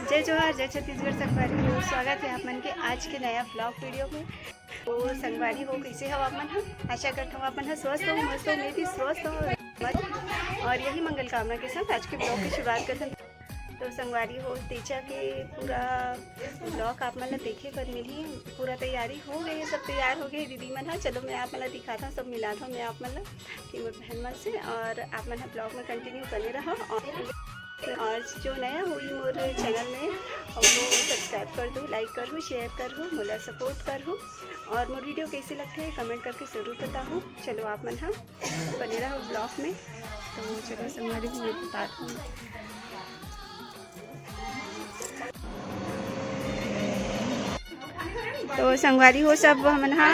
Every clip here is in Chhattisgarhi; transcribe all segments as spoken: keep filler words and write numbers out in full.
जय जोहार, जय छत्तीसगढ़ संगवारी हो, स्वागत है आप मन के आज के नया vlog video में। तो संगवारी हो, कैसे हो आप मन ह? आशा करता हूँ आप मन ह स्वस्थ हो, मस्त हो, मैं भी स्वस्थ हूँ, मस्त। और यही मंगल कामना के साथ आज के vlog की शुरुआत करते हैं। तो संगवारी हो, तीजा के पूरा vlog आप मन ला देखे बर मिलही। पूरा तैयारी हो गई है, सब तैयार हो गए दीदी मन ह। चलो मैं आप मन ला दिखाता हूँ, सब मिलाता हूँ मैं आप मन ला कि मोर बहन मन से, और आप मन ह vlog में continue बने रहो। और, और जो नया होही मोर channel में, वो subscribe कर दो, like करहू, share करहू, मोला support करहू। और मोर video कैसे लगथे comment करके जरूर बताहू। चलो आप मन ह बने रहो vlog में। तो चलो संगवारी हो, मैं बताता हूँ। तो संगवारी हो, सब हमन हा,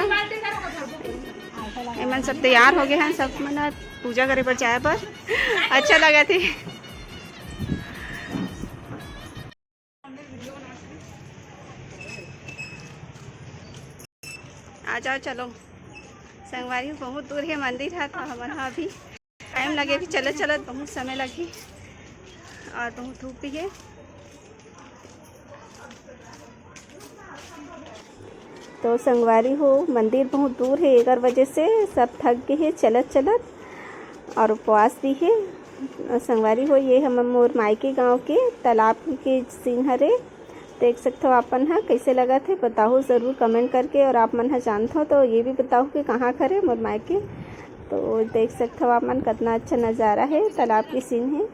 एमन सब तैयार हो गए हैं, सब मन ह पूजा करे बर जाए बर। अच्छा लगा थे। आ जाओ, चलो। संगवारी हो, बहुत दूर है मंदिर है, तो हमन हा अभी time लगे, अभी चलत चलत बहुत समय लगही और बहुत धूप भी है। तो संगवारी हो, मंदिर बहुत दूर है, एकर वजह से सब थक गए हैं चलत चलत, और उपवास भी है। संगवारी हो, ये हम मोर मायके गांव के तालाब के scene हरे। देख सकथो आप मन ह, कैसे लगत हे बताहू जरूर comment करके। और आप मन ह जानथो तो ये भी बताहू कि कहाँ के हरे मोर मायके। तो देख सकथो आप मन, कितना अच्छा नज़ारा है, तालाब की scene है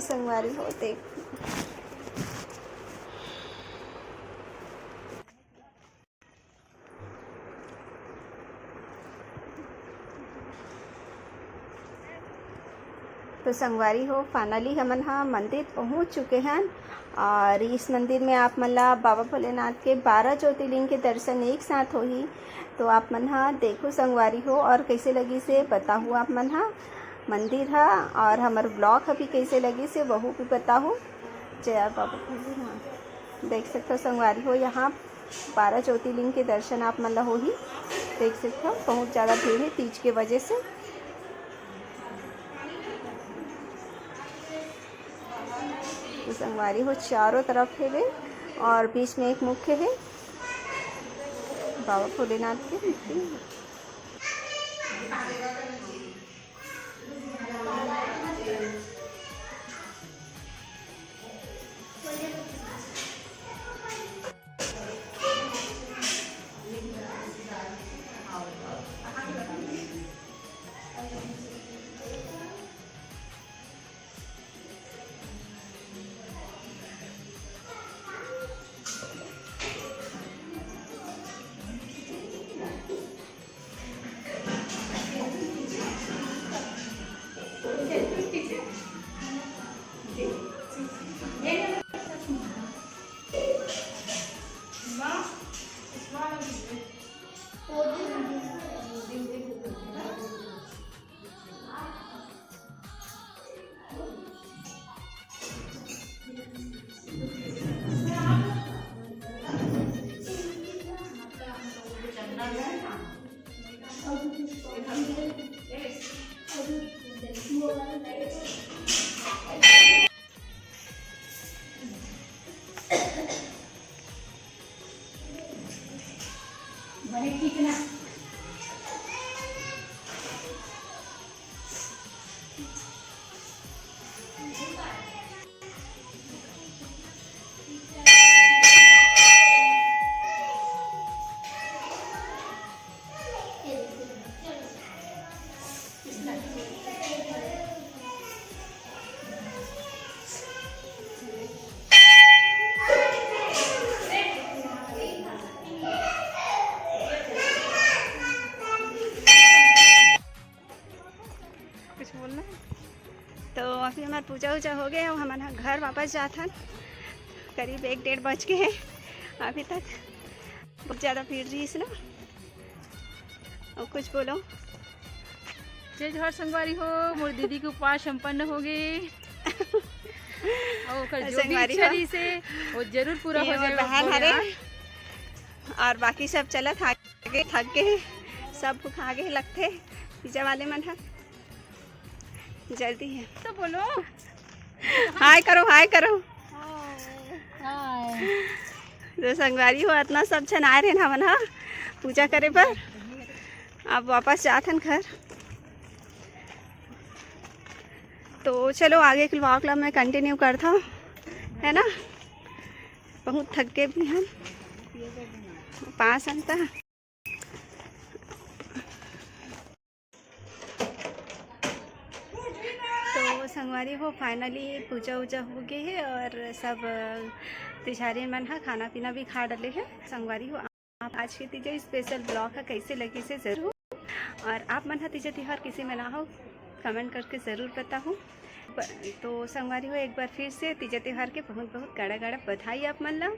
संगवारी हो। देख तो संगवारी हो, finally हमन ह मंदिर पहुंच चुके हन। और इस मंदिर में आप मन ला बाबा भोलेनाथ के बारह ज्योतिर्लिंग के दर्शन एक साथ होही। तो आप मन ह देखो संगवारी हो, और कैसे लगिस हे बताहू आप मन ह मंदिर ह, और हमर vlog ह भी कैसे लगिस हे वहू भी बताहू। जय बाबा भोलेनाथ। देख सकथो संगवारी हो, यहाँ बारह ज्योतिर्लिंग के दर्शन आप मन ला होही। देख सकथो, बहुत ज़्यादा भीड़ है तीज के वजह से। तो संगवारी हो, चारों तरफ हेवे और बीच में एक मुख्य है बाबा भोलेनाथ के मूर्ति। कुछ बोलना है? तो अभी हमार पूजा उजा हो गए, अब हमन ह घर वापस जात हन। करीब एक डेढ़ बज गए हैं अभी तक, बहुत ज़्यादा भीड़ रहिस ना। और कुछ बोलो। जय जोहार संगवारी हो, मोर दीदी के उपवास संपन्न हो गए। और ओकर जो भी संगवारी इच्छा हो। रहिस हे, वो जरूर पूरा ये हो मोर जाए, बहन हो हरे। जाए। और बाकी सब चलत आगे, थक गए, सब भुखा गए लगथे। तीजा वाले मन ह जल्दी है। तो बोलो। हाय करो, हाय करो। तो संगवारी हो, अतना सब झन आए रहे हमन ह पूजा करे बर। अब वापस जात हन घर। तो चलो, आगे के व्लॉग ला मैं कंटिन्यू करता हूँ, है ना। बहुत थक गए भी हन, पाँच घंटा। तो संगवारी हो, फाइनली पूजा उजा हो गए है और सब तिजहारी मन हा खाना पीना भी खा डले है। संगवारी हो, आप आज के तीजा स्पेशल ब्लॉग हा कैसे लगिस हे जरूर, और आप मन हा तीजा तिहार कैसे मनाहव, कमेंट करके जरूर बताहू। तो संगवारी हो, एक बार फिर से तीजा तिहार के बहुत बहुत गाड़ा गाड़ा बधाई आप मन ला।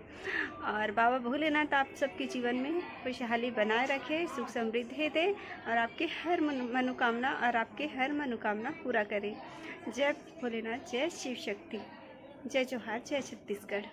और बाबा भोलेनाथ आप सबके जीवन में खुशहाली बनाए रखे, सुख समृद्धि दे और आपके हर मन-, मनोकामना और आपके हर मनोकामना पूरा करे। जय भोलेनाथ, जय शिव शक्ति, जय जोहार, जय छत्तीसगढ़।